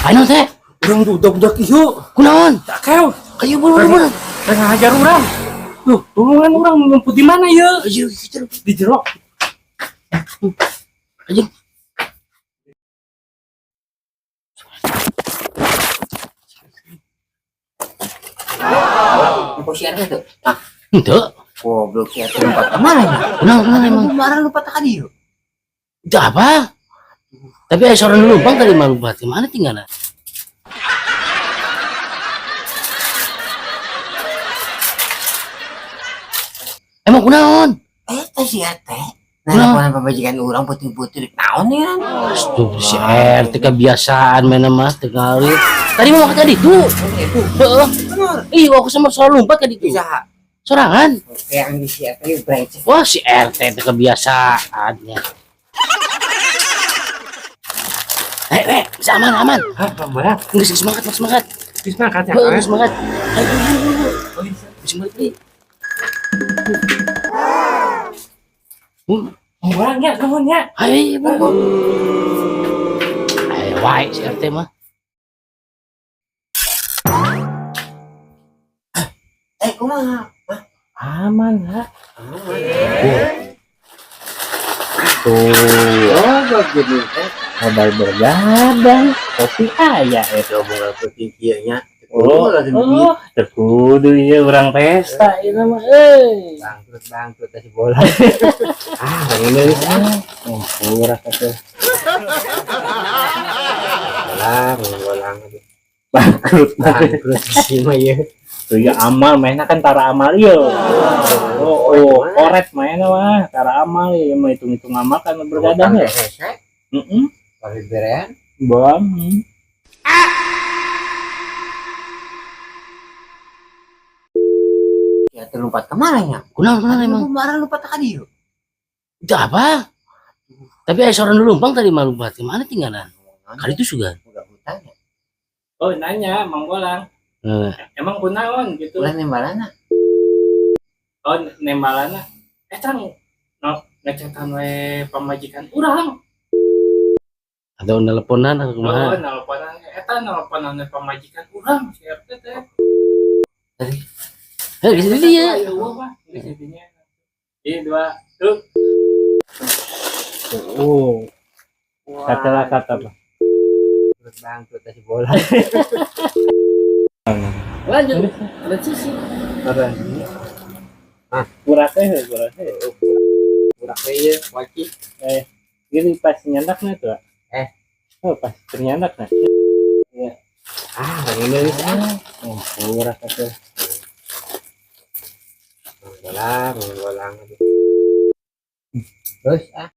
Ano teh? Urang budak-budak ieu. Kunaon? Tak kau. Kayu buru buru. Rek ngajar urang. Loh, tulungan urang ngumpul di mana ya? Ayo gitu. Di jero. Ayo. Apa si RT tuh? Ah, Henteu. goblok si RT lompat kemana ya? Kunaon kunaon emang? Kemarin lompat tadi yuk. Itu apa? Tapi aya seorang lubang tadi mah lompat. Kemana tinggalna? Emang kunaon? Eh, teh si RT. Nah, laporan pemajikan orang putih-putih naon ya? Aduh, si RT kebiasaan main mah tinggal. Tadi mau tadi tuh. Itu Heeh. bener. Iya, aku sama selalu lompat tadi tuh. Bisa Sorangan. kayak yang si RT brengsek. Wah, si RT itu kebiasaannya. Bisa aman, aman. Hah, pambola. Nggak semangat, semangat. Geus mangkat ya. Heeh, semangat. Ayo, buru, buru, buru. Bisa balik deui. Pambola nya, nuhun nya. Ayo, buru, buru. Ayo, wae si RT mah. Eh, kumaha? Aman, ha. Tuh, Oh, begini teh. modal bergadang, kopi aya Itu bola putih kieu nya. Oh, oh, terkudu ieu urang pesta ieu mah euy. Bangkrut bangkrut si bola. Ah, ini ah. Oh, murah atuh. Bola, bola. Bangkrut. Bangkrut sih mah ya. Tuh ya amal mainnya kan tara amal ieu. Oh, oh, koret mainnya mah tara amal ieu mah hitung-hitung amal kan bergadang ya. Hese, Heeh. pabrik berean. Bom. Ya terlompat kemana ya? Kunaon, kunaon emang? Kemarin lompat tadi yuk. Itu apa? Tapi aya seorang lubang tadi mah lompat. Kemana tinggalna? Kali itu sugan. Udah hutang ya. Oh, nanya Mang Bolang. Heeh. Emang kunaon gitu. Ulah nembalana. Oh, nembalana. Eta no ngecetan we pamajikan urang. Atau nelponan atau Oh, kumaha? nelponan eta nelponan we pamajikan urang si RT teh. Heh, geus di dieu. Ayo, mah. Geus dinya. Iya, dua, tuh. Oh, kata lah kata apa? Bangkrut si bola. Lanjut. Ada sisi. Kurang teh, kurang teh. Burak we wajib. Gini pas nyandak nih tuh. Eh. Oh, pas ternyandak nih. Ah, ini ah. Oh, murah atuh. Bola, bola. Terus ah.